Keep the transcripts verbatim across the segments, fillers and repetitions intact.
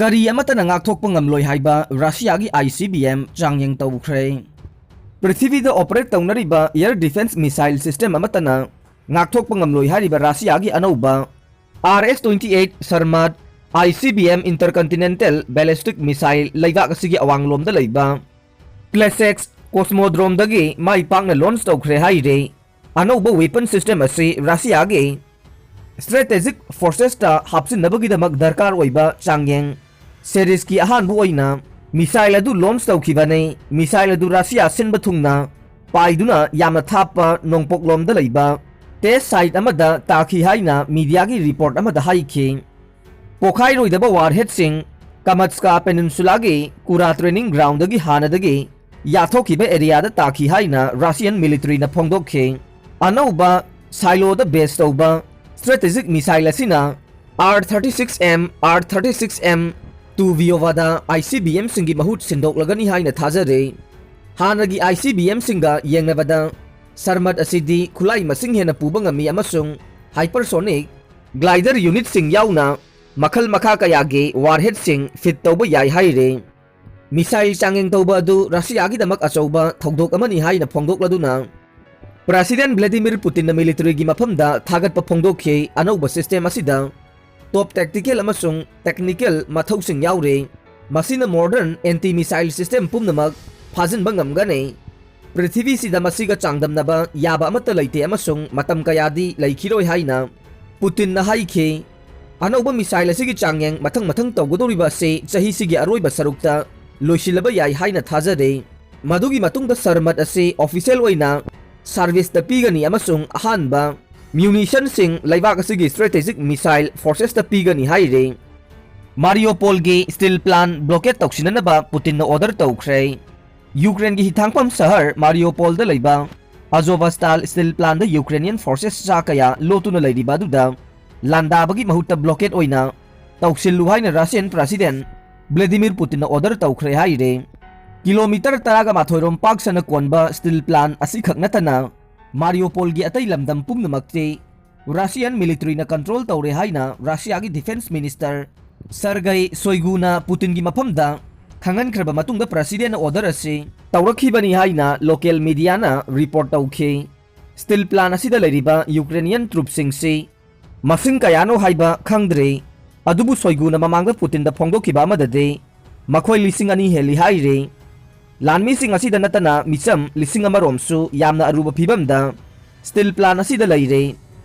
ꯀꯔꯤ ꯑꯃꯠꯇꯅ ꯉꯥꯛꯊꯣꯛꯄ ꯉꯝꯂꯣꯏ ꯍꯥꯏꯕ ꯔꯁꯤꯌꯥꯒꯤ ICBM ꯆꯥꯡꯌꯦꯡ ꯇꯧꯈ꯭ꯔꯦ꯫ ꯄ꯭ꯔꯤꯊꯤꯕꯤꯗ operate ꯇꯧꯅꯔꯤꯕ air defense missile system ꯑꯃꯠꯇꯅ ꯉꯥꯛꯊꯣꯛꯄ ꯉꯝꯂꯣꯏ ꯍꯥꯏꯔꯤꯕ ꯔꯁꯤꯌꯥꯒꯤ ꯑꯅꯧꯕ R S twenty eight Sarmat ICBM intercontinental ballistic missile ꯂꯩꯕꯥꯛ ꯑꯁꯤꯒꯤ ꯑꯋꯥꯡꯂꯣꯝꯗ ꯂꯩꯕ Plesetsk Cosmodrome ꯗꯒꯤ ꯃꯥꯏ ꯄꯥꯛꯅ launch ꯇꯧꯈ꯭ꯔꯦ ꯍꯥꯏꯔꯦ꯫ ꯑꯅꯧꯕ weapon system ꯑꯁꯤ ꯔꯁꯤꯌꯥꯒꯤ strategic forces ꯇ ꯍꯥꯞꯆꯤꯟꯅꯕꯒꯤꯗꯃꯛ ꯗꯔꯀꯥꯔ ꯑꯣꯏꯕ ꯆꯥꯡꯌꯦꯡ series ꯀꯤ ꯑꯍꯥꯟꯕ ꯑꯣꯏꯅ missile ꯑꯗꯨ launch ꯇꯧꯈꯤꯕꯅꯤ꯫ Missile ꯑꯗꯨ ꯔꯁꯤꯌꯥ ꯁꯤꯟꯕ ꯊꯨꯡꯅ ꯄꯥꯏꯗꯨꯅ ꯌꯥꯝꯅ ꯊꯥꯞꯄ ꯅꯣꯡꯄꯣꯛꯂꯣꯝꯗ ꯂꯩꯕ test site ꯑꯃꯗ ꯇꯥꯈꯤ ꯍꯥꯏꯅ media ꯒꯤ report ꯑꯃꯗ ꯍꯥꯏꯈꯤ꯫ ꯄꯣꯈꯥꯏꯔꯣꯏꯗꯕ warhead ꯁꯤꯡ Kamchatska Peninsula ꯒꯤ Kura training ground ꯗꯒꯤ ꯍꯥꯟꯅꯗꯒꯤ ꯌꯥꯊꯣꯛꯈꯤꯕ area ꯗ ꯇꯥꯈꯤ ꯍꯥꯏꯅ Russian military ꯅ ꯐꯣꯡꯗꯣꯛꯈꯤ꯫ ꯑꯅꯧꯕ silo ꯗ base ꯇꯧꯕ strategic missile ꯑꯁꯤꯅ R thirty six M, R thirty six M two Voevoda ICBM ꯁꯤꯡꯒꯤ ꯃꯍꯨꯠ ꯁꯤꯟꯗꯣꯛꯂꯒꯅꯤ ꯍꯥꯏꯅ ꯊꯥꯖꯔꯦ꯫ ꯍꯥꯟꯅꯒꯤ ICBM ꯁꯤꯡꯒ ꯌꯦꯡꯅꯕꯗ Sarmat ꯑꯁꯤꯗꯤ ꯈꯨꯠꯂꯥꯏ ꯃꯁꯤꯡ ꯍꯦꯟꯅ ꯄꯨꯕ ꯉꯝꯃꯤ ꯑꯃꯁꯨꯡ hypersonic glider unit ꯁꯤꯡ ꯌꯥꯎꯅ ꯃꯈꯜ ꯃꯈꯥ ꯀꯌꯥꯒꯤ warhead ꯁꯤꯡ fit ꯇꯧꯕ ꯌꯥꯏ ꯍꯥꯏꯔꯦ꯫ Missile ꯆꯥꯡꯌꯦꯡ ꯇꯧꯕ ꯑꯗꯨ ꯔꯁꯤꯌꯥꯒꯤꯗꯃꯛ ꯑꯆꯧꯕ ꯊꯧꯗꯣꯛ ꯑꯃꯅꯤ ꯍꯥꯏꯅ ꯐꯣꯡꯗꯣꯛꯂꯗꯨꯅ, President Vladimir Putin ꯅ military ꯒꯤ ꯃꯐꯝꯗ ꯊꯥꯒꯠꯄ ꯐꯣꯡꯗꯣꯛꯈꯤ꯫ ꯑꯅꯧꯕ system ꯑꯁꯤꯗ top tactical ꯑꯃꯁꯨꯡ technical ꯃꯊꯧꯁꯤꯡ ꯌꯥꯎꯔꯦ꯫ ꯃꯁꯤꯅ modern anti missile system ꯄꯨꯝꯅꯃꯛ ꯐꯥꯖꯤꯟꯕ ꯉꯝꯒꯅꯤ꯫ ꯄ꯭ꯔꯤꯊꯤꯕꯤꯁꯤꯗ ꯃꯁꯤꯒ ꯆꯥꯡꯗꯝꯅꯕ ꯌꯥꯕ ꯑꯃꯠꯇ ꯂꯩꯇꯦ ꯑꯃꯁꯨꯡ ꯃꯇꯝ ꯀꯌꯥꯗꯤ ꯂꯩꯈꯤꯔꯣꯏ ꯍꯥꯏꯅ ꯄꯨꯇꯤꯟꯅ ꯍꯥꯏꯈꯤ꯫ ꯑꯅꯧꯕ missile ꯑꯁꯤꯒꯤ ꯆꯥꯡꯌꯦꯡ ꯃꯊꯪ ꯃꯊꯪ ꯇꯧꯒꯗꯧꯔꯤꯕ ꯑꯁꯤ ꯆꯍꯤꯁꯤꯒꯤ ꯑꯔꯣꯏꯕ ꯁꯔꯨꯛꯇ ꯂꯣꯏꯁꯤꯜꯂꯕ ꯌꯥꯏ ꯍꯥꯏꯅ ꯊꯥꯖꯔꯤ꯫ ꯃꯗꯨꯒꯤ ꯃꯇꯨꯡꯗ Sarmat ꯑꯁꯤ official ꯑꯣꯏꯅ service ꯇ ꯄꯤꯒꯅꯤ ꯑꯃꯁꯨꯡ ꯑꯍꯥꯟꯕ munition ꯁꯤꯡ ꯂꯩꯕꯥꯛ ꯑꯁꯤꯒꯤ strategic missile forces ꯇ ꯄꯤꯒꯅꯤ ꯍꯥꯏꯔꯤ꯫ Mariupol ꯒꯤ steel plant blockade ꯇꯧꯁꯤꯟꯅꯅꯕ ꯄꯨꯇꯤꯟꯅ order ꯇꯧꯈ꯭ꯔꯦ꯫ ꯌꯨꯀ꯭ꯔꯦꯟꯒꯤ ꯍꯤꯊꯥꯡꯐꯝ ꯁꯍꯔ Mariupol ꯗ ꯂꯩꯕ Azovstal steel plant ꯗ Ukrainian forces ꯆꯥ ꯀꯌꯥ ꯂꯣꯠꯇꯨꯅ ꯂꯩꯔꯤꯕ ꯑꯗꯨꯗ ꯂꯥꯟꯗꯥꯕꯒꯤ ꯃꯍꯨꯠꯇ blockade ꯑꯣꯏꯅ ꯇꯧꯁꯤꯜꯂꯨ ꯍꯥꯏꯅ Russian President Vladimir Putin ꯅ order ꯇꯧꯈ꯭ꯔꯦ ꯍꯥꯏꯔꯦ꯫ Kilometer ꯇꯔꯥꯒ ꯃꯥꯊꯣꯏ ꯔꯣꯝ ꯄꯥꯛ ꯁꯟꯅ ꯀꯣꯟꯕ steel plant ꯑꯁꯤꯈꯛ ꯅꯠꯇꯅ Mariupol ꯒꯤ ꯑꯇꯩ ꯂꯝꯗꯝ ꯄꯨꯝꯅꯃꯛꯇꯤ Russian military ꯅ control ꯇꯧꯔꯦ ꯍꯥꯏꯅ ꯔꯁꯤꯌꯥꯒꯤ defense minister ꯁꯔꯒꯩ ꯁꯣꯏꯒꯨꯅ ꯄꯨꯇꯤꯟꯒꯤ ꯃꯐꯝꯗ ꯈꯪꯍꯟꯈ꯭ꯔꯕ ꯃꯇꯨꯡꯗ ꯄ꯭ꯔꯁꯤꯗꯦꯟꯅ ꯑꯣꯔꯗꯔ ꯑꯁꯤ ꯇꯧꯔꯛꯈꯤꯕꯅꯤ ꯍꯥꯏꯅ ꯂꯣꯀꯦꯜ ꯃꯤꯗꯤꯌꯥꯅ ꯔꯤꯄꯣꯔꯠ ꯇꯧꯈꯤ꯫ ꯁ꯭ꯇꯤꯜ ꯄ꯭ꯂꯥꯟ ꯑꯁꯤꯗ ꯂꯩꯔꯤꯕ ꯌꯨꯀ꯭ꯔꯦꯅꯤꯌꯟ ꯇ꯭ꯔꯨꯞꯁꯤꯡꯁꯤ ꯃꯁꯤꯡ ꯀꯌꯥꯅꯣ ꯍꯥꯏꯕ ꯈꯪꯗ꯭ꯔꯤ꯫ ꯑꯗꯨꯕꯨ ꯁꯣꯏꯒꯨꯅ ꯃꯃꯥꯡꯗ ꯄꯨꯇꯤꯟꯗ ꯐꯣꯡꯗꯣꯛꯈꯤꯕ ꯑꯃꯗꯗꯤ ꯃꯈꯣꯏ ꯂꯤꯁꯤꯡ ꯑꯅꯤ ꯍꯦꯜꯂꯤ ꯍꯥꯏꯔꯤ꯫ ꯂꯥꯟꯃꯤꯁꯤꯡ ꯑꯁꯤꯗ ꯅꯠꯇꯅ ꯃꯤꯆꯝ ꯂꯤꯁꯤꯡ ꯑꯃꯔꯣꯝꯁꯨ ꯌꯥꯝꯅ ꯑꯔꯨꯕ ꯐꯤꯕꯝꯗ ꯁ꯭ꯇꯤꯜ ꯄ꯭ꯂꯥꯟ ꯑꯁꯤꯗ ꯂꯩꯔꯦ꯫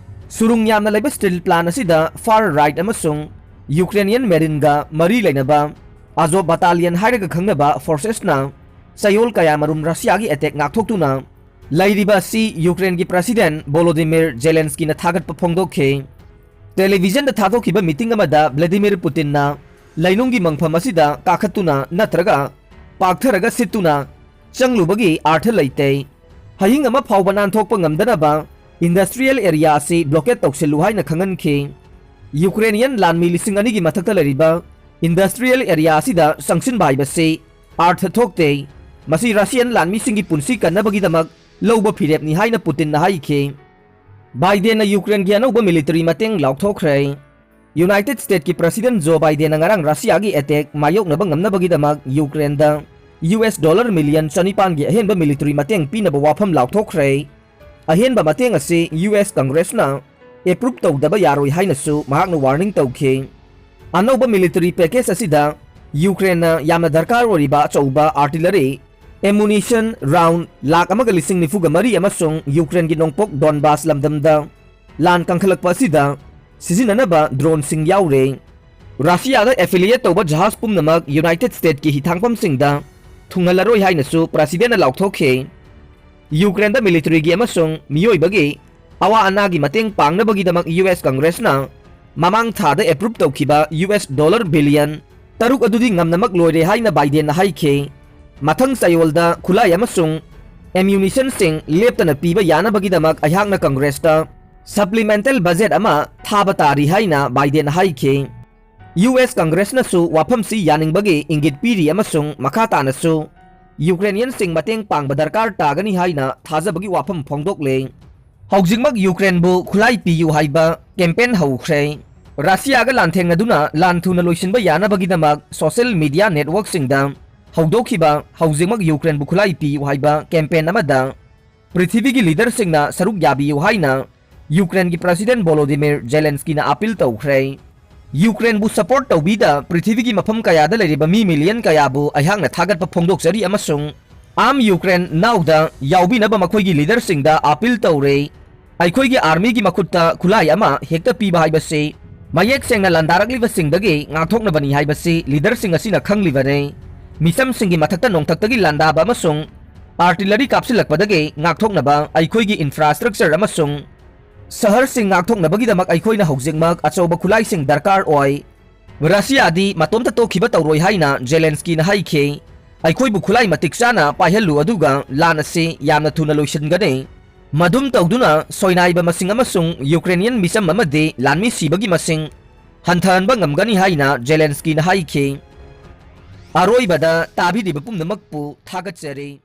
ꯁꯨꯔꯨꯡ ꯌꯥꯝꯅ ꯂꯩꯕ ꯁ꯭ꯇꯤꯜ ꯄ꯭ꯂꯥꯟ ꯑꯁꯤꯗ ꯐꯥꯔ ꯔꯥꯏꯠ ꯑꯃꯁꯨꯡ ꯌꯨꯀ꯭ꯔꯦꯅꯤꯌꯟ ꯃꯦꯔꯤꯟꯒ ꯃꯔꯤ ꯂꯩꯅꯕ ꯑꯖꯣ ꯕꯇꯥꯂꯤꯌꯟ ꯍꯥꯏꯔꯒ ꯈꯪꯅꯕ ꯐꯣꯔꯁꯦꯁꯅ ꯆꯌꯣꯜ ꯀꯌꯥꯃꯔꯨꯝ ꯔꯁꯤꯌꯥꯒꯤ ꯑꯦꯇꯦꯛ ꯉꯥꯛꯊꯣꯛꯇꯨꯅ ꯂꯩꯔꯤꯕ ꯑꯁꯤ ꯌꯨꯀ꯭ꯔꯦꯟꯒꯤ ꯄ꯭ꯔꯁꯤꯗꯦꯟ ꯚꯣꯂꯣꯗꯤꯃꯤꯔ ꯖꯦꯂꯦꯟꯁꯀꯤꯅ ꯊꯥꯒꯠꯄ ꯐꯣꯡꯗꯣꯛꯈꯤ꯫ ꯇꯦꯂꯤꯚꯤꯖꯟꯗ ꯊꯥꯗꯣꯛꯈꯤꯕ ꯃꯤꯇꯤꯡ ꯑꯃꯗ ꯚ꯭ꯂꯥꯗꯤꯃꯤꯔ ꯄꯨꯇꯤꯟꯅ ꯂꯩꯅꯨꯡꯒꯤ ꯃꯪꯐꯝ ꯑꯁꯤꯗ ꯀꯥꯈꯠꯇꯨꯅ ꯅꯠꯇ꯭ꯔꯒ ꯄꯥꯛꯊꯔꯒ ꯁꯤꯠꯇꯨꯅ ꯆꯪꯂꯨꯕꯒꯤ ꯑꯥꯔꯊ ꯂꯩꯇꯦ꯫ ꯍꯌꯤꯡ ꯑꯃ ꯐꯥꯎꯕ ꯅꯥꯟꯊꯣꯛꯄ ꯉꯝꯗꯅꯕ ꯏꯟꯗꯁꯇ꯭ꯔꯤꯌꯦꯜ ꯑꯦꯔꯤꯌꯥ ꯑꯁꯤ ꯕ꯭ꯂꯣꯀꯦꯠ ꯇꯧꯁꯤꯜꯂꯨ ꯍꯥꯏꯅ ꯈꯪꯍꯟꯈꯤ꯫ ꯌꯨꯀ꯭ꯔꯦꯅꯤꯌꯟ ꯂꯥꯟꯃꯤ ꯂꯤꯁꯤꯡ ꯑꯅꯤꯒꯤ ꯃꯊꯛꯇ ꯂꯩꯔꯤꯕ ꯏꯟꯗꯁꯇ꯭ꯔꯤꯌꯦꯜ ꯑꯦꯔꯤꯌꯥ ꯑꯁꯤꯗ ꯆꯪꯁꯤꯟꯕ ꯍꯥꯏꯕꯁꯤ ꯑꯥꯔꯊ ꯊꯣꯛꯇꯦ꯫ ꯃꯁꯤ ꯔꯁꯤꯌꯟ ꯂꯥꯟꯃꯤꯁꯤꯡꯒꯤ ꯄꯨꯟꯁꯤ ꯀꯟꯅꯕꯒꯤꯗꯃꯛ ꯂꯧꯕ ꯐꯤꯔꯦꯞꯅꯤ ꯍꯥꯏꯅ ꯄꯨꯇꯤꯟꯅ ꯍꯥꯏꯈꯤ꯫ ꯕꯥꯏꯗꯦꯟꯅ ꯌꯨꯀ꯭ꯔꯦꯟꯒꯤ ꯑꯅꯧꯕ ꯃꯤꯂꯤꯇꯔꯤ ꯃꯇꯦꯡ ꯂꯥꯎꯊꯣꯛꯈ꯭ꯔꯦ꯫ ꯌꯨꯅꯥꯏꯇꯦꯗ ꯁ꯭ꯇꯦꯠꯀꯤ ꯄ꯭ꯔꯁꯤꯗꯦꯟ ꯖꯣ ꯕꯥꯏꯗꯦꯟꯅ ꯉꯔꯥꯡ ꯔꯁꯤꯌꯥꯒꯤ ꯑꯦꯇꯦꯛ ꯃꯥꯌꯣꯛꯅꯕ ꯉꯝꯅꯕꯒꯤꯗꯃꯛ ꯌꯨꯀ꯭ꯔꯦꯟꯗ ꯌꯨ ꯑꯦꯁ ꯗꯣꯂꯔ ꯃꯤꯂꯤꯌꯟ ꯆꯅꯤꯄꯥꯟꯒꯤ ꯑꯍꯦꯟꯕ ꯃꯤꯂꯤꯇꯔꯤ ꯃꯇꯦꯡ ꯄꯤꯅꯕ ꯋꯥꯐꯝ ꯂꯥꯎꯊꯣꯛꯈ꯭ꯔꯦ꯫ ꯑꯍꯦꯟꯕ ꯃꯇꯦꯡ ꯑꯁꯤ ꯌꯨ ꯑꯦꯁ ꯀꯪꯒ꯭ꯔꯦꯁꯅ ꯑꯦꯄ꯭ꯔꯨꯞ ꯇꯧꯗꯕ ꯌꯥꯔꯣꯏ ꯍꯥꯏꯅꯁꯨ ꯃꯍꯥꯛꯅ ꯋꯥꯔꯅꯤꯡ ꯇꯧꯈꯤ꯫ ꯑꯅꯧꯕ ꯃꯤꯂꯤꯇꯔꯤ ꯄꯦꯀꯦꯖ ꯑꯁꯤꯗ ꯌꯨꯀ꯭ꯔꯦꯟꯅ ꯌꯥꯝꯅ ꯗꯔꯀꯥꯔ ꯑꯣꯏꯔꯤꯕ ꯑꯆꯧꯕ ꯑꯥꯔꯇꯤꯂꯔꯤ, ꯑꯦꯃꯨꯅꯤꯁꯟ ꯔꯥꯎꯟ ꯂꯥꯈ ꯑꯃꯒ ꯂꯤꯁꯤꯡ ꯅꯤꯐꯨꯒ ꯃꯔꯤ ꯑꯃꯁꯨꯡ ꯌꯨꯀ꯭ꯔꯦꯟꯒꯤ ꯅꯣꯡꯄꯣꯛ ꯗꯣꯟꯕꯥꯁ ꯂꯝꯗꯝꯗ ꯂꯥꯟ ꯀꯟꯈꯠꯂꯛꯄ ꯑꯁꯤꯗ ꯁꯤꯖꯤꯟꯅꯅꯕ ꯗ꯭ꯔꯣꯟꯁꯤꯡ ꯌꯥꯎꯔꯦ꯫ ꯔꯁꯤꯌꯥꯒ ꯑꯦꯐꯤꯂꯤꯌꯦꯠ ꯇꯧꯕ ꯖꯍꯥꯖ ꯄꯨꯝꯅꯃꯛ ꯌꯨꯅꯥꯏꯇꯦꯗ ꯁ꯭ꯇꯦꯠꯀꯤ ꯍꯤꯊꯥꯡꯐꯝꯁꯤꯡꯗ ꯊꯨꯡꯍꯜꯂꯔꯣꯏ ꯍꯥꯏꯅꯁꯨ ꯄ꯭ꯔꯁꯤꯗꯦꯟꯅ ꯂꯥꯎꯊꯣꯛꯈꯤ꯫ ꯌꯨꯀ꯭ꯔꯦꯟꯗ ꯃꯤꯂꯤꯇꯔꯤꯒꯤ ꯑꯃꯁꯨꯡ ꯃꯤꯑꯣꯏꯕꯒꯤ ꯑꯋꯥ ꯑꯅꯥꯒꯤ ꯃꯇꯦꯡ ꯄꯥꯡꯅꯕꯒꯤꯗꯃꯛ ꯌꯨ ꯑꯦꯁ ꯀꯪꯒ꯭ꯔꯦꯁꯅ ꯃꯃꯥꯡ ꯊꯥꯗ ꯑꯦꯄ꯭ꯔꯨꯞ ꯇꯧꯈꯤꯕ ꯌꯨ ꯑꯦꯁ ꯗꯣꯂꯔ ꯕꯤꯂꯤꯌꯟ ꯇꯔꯨꯛ ꯑꯗꯨꯗꯤ ꯉꯝꯅꯃꯛ ꯂꯣꯏꯔꯦ ꯍꯥꯏꯅ ꯕꯥꯏꯗꯦꯟꯅ ꯍꯥꯏꯈꯤ꯫ ꯃꯊꯪ ꯆꯌꯣꯜꯗ ꯈꯨꯠꯂꯥꯏ ꯑꯃꯁꯨꯡ ꯑꯦꯃ꯭ꯌꯨꯅꯤꯁꯟꯁꯤꯡ ꯂꯦꯞꯇꯅ ꯄꯤꯕ ꯌꯥꯅꯕꯒꯤꯗꯃꯛ ꯑꯩꯍꯥꯛꯅ ꯀꯪꯒ꯭ꯔꯦꯁꯇ ꯁꯄ꯭ꯂꯤꯃꯦꯟꯇꯦꯜ ꯕꯖꯦꯠ ꯑꯃ ꯊꯥꯕ ꯇꯥꯔꯤ ꯍꯥꯏꯅ ꯕꯥꯏꯗꯦꯟꯅ ꯍꯥꯏꯈꯤ꯫ ꯌꯨ ꯑꯦꯁ ꯀꯪꯒ꯭ꯔꯦꯁꯅꯁꯨ ꯋꯥꯐꯝꯁꯤ ꯌꯥꯅꯤꯡꯕꯒꯤ ꯏꯪꯒꯤꯠ ꯄꯤꯔꯤ ꯑꯃꯁꯨꯡ ꯃꯈꯥ ꯇꯥꯅꯁꯨ ꯌꯨꯀ꯭ꯔꯦꯅꯤꯌꯟꯁꯤꯡ ꯃꯇꯦꯡ ꯄꯥꯡꯕ ꯗꯔꯀꯥꯔ ꯇꯥꯒꯅꯤ ꯍꯥꯏꯅ ꯊꯥꯖꯕꯒꯤ ꯋꯥꯐꯝ ꯐꯣꯡꯗꯣꯛꯂꯦ꯫ ꯍꯧꯖꯤꯛꯃꯛ ꯌꯨꯀ꯭ꯔꯦꯟꯕꯨ ꯈꯨꯠꯂꯥꯏ ꯄꯤꯌꯨ ꯍꯥꯏꯕ ꯀꯦꯝꯄꯦꯟ ꯍꯧꯈ꯭ꯔꯦ꯫ ꯔꯁꯤꯌꯥꯒ ꯂꯥꯟꯊꯦꯡꯅꯗꯨꯅ ꯂꯥꯟ ꯊꯨꯅ ꯂꯣꯏꯁꯤꯟꯕ ꯌꯥꯅꯕꯒꯤꯗꯃꯛ social media networkꯁꯤꯡꯗ ꯍꯧꯗꯣꯛꯈꯤꯕ "ꯍꯧꯖꯤꯛꯃꯛ ꯌꯨꯀ꯭ꯔꯦꯟꯕꯨ ꯈꯨꯠꯂꯥꯏ ꯄꯤꯌꯨ" ꯍꯥꯏꯕ campaign ꯑꯃꯗ ꯄ꯭ꯔꯤꯊꯤꯕꯤꯒꯤ leaderꯁꯤꯡꯅ ꯁꯔꯨꯛ ꯌꯥꯕꯤꯌꯨ ꯍꯥꯏꯅ ꯌꯨꯀ꯭ꯔꯦꯟꯒꯤ President Volodymyr Zelenskyꯅ appeal ꯇꯧꯈ꯭ꯔꯦ꯫ "ꯌꯨꯀ꯭ꯔꯦꯟꯕꯨ support ꯇꯧꯕꯤꯗ ꯄ꯭ꯔꯤꯊꯤꯕꯤꯒꯤ ꯃꯐꯝ ꯀꯌꯥꯗ ꯂꯩꯔꯤꯕ ꯃꯤ million ꯀꯌꯥꯕꯨ ꯑꯩꯍꯥꯛꯅ ꯊꯥꯒꯠꯄ ꯐꯣꯡꯗꯣꯛꯆꯔꯤ ꯑꯃꯁꯨꯡ Arm Ukraine Nowꯗ ꯌꯥꯎꯕꯤꯅꯕ ꯃꯈꯣꯏꯒꯤ leaderꯁꯤꯡꯗ appeal ꯇꯧꯔꯦ꯫ ꯑꯩꯈꯣꯏꯒꯤ armyꯒꯤ ꯃꯈꯨꯠꯇ ꯈꯨꯠꯂꯥꯏ ꯑꯃ ꯍꯦꯛꯇ ꯄꯤꯕ ꯍꯥꯏꯕꯁꯤ ꯃꯌꯦꯛ ꯁꯦꯡꯅ ꯂꯥꯟꯗꯥꯔꯛꯂꯤꯕꯁꯤꯡꯗꯒꯤ ꯉꯥꯛꯊꯣꯛꯅꯕꯅꯤ ꯍꯥꯏꯕꯁꯤ leaderꯁꯤꯡ ꯑꯁꯤꯅ ꯈꯪꯂꯤꯕꯅꯤ꯫ ꯃꯤꯆꯝꯁꯤꯡꯒꯤ ꯃꯊꯛꯇ ꯅꯣꯡꯊꯛꯇꯒꯤ ꯂꯥꯟꯗꯥꯕ ꯑꯃꯁꯨꯡ artillery ꯀꯥꯞꯁꯤꯜꯂꯛꯄꯗꯒꯤ ꯉꯥꯛꯊꯣꯛꯅꯕ ꯑꯩꯈꯣꯏꯒꯤ infrastructure ꯑꯃꯁꯨꯡ ꯁꯍꯔꯁꯤꯡ ꯉꯥꯛꯊꯣꯛꯅꯕꯒꯤꯗꯃꯛ ꯑꯩꯈꯣꯏꯅ ꯍꯧꯖꯤꯛꯃꯛ ꯑꯆꯧꯕ ꯈꯨꯠꯂꯥꯏꯁꯤꯡ ꯗꯔꯀꯥꯔ ꯑꯣꯏ꯫ ꯔꯁꯤꯌꯥꯗꯤ ꯃꯇꯣꯝꯇ ꯇꯣꯛꯈꯤꯕ ꯇꯧꯔꯣꯏ" ꯍꯥꯏꯅ ꯖꯦꯂꯦꯟꯁꯀꯤꯅ ꯍꯥꯏꯈꯤ꯫ "ꯑꯩꯈꯣꯏꯕꯨ ꯈꯨꯠꯂꯥꯏ ꯃꯇꯤꯛ ꯆꯥꯅ ꯄꯥꯏꯍꯜꯂꯨ, ꯑꯗꯨꯒ ꯂꯥꯟ ꯑꯁꯤ ꯌꯥꯝꯅ ꯊꯨꯅ ꯂꯣꯏꯁꯤꯟꯒꯅꯤ꯫ ꯃꯗꯨꯝ ꯇꯧꯗꯨꯅ ꯁꯣꯏꯅꯥꯏꯕ ꯃꯁꯤꯡ ꯑꯃꯁꯨꯡ ꯌꯨꯀ꯭ꯔꯦꯅꯤꯌꯟ ꯃꯤꯆꯝ ꯑꯃꯗꯤ ꯂꯥꯟꯃꯤ ꯁꯤꯕꯒꯤ ꯃꯁꯤꯡ ꯍꯟꯊꯍꯟꯕ ꯉꯝꯒꯅꯤ" ꯍꯥꯏꯅ ꯖꯦꯂꯦꯟꯁꯀꯤꯅ ꯍꯥꯏꯈꯤ꯫ ꯑꯔꯣꯏꯕꯗ ꯇꯥꯕꯤꯔꯤꯕ ꯄꯨꯝꯅꯃꯛꯄꯨ ꯊꯥꯒꯠꯆꯔꯤ꯫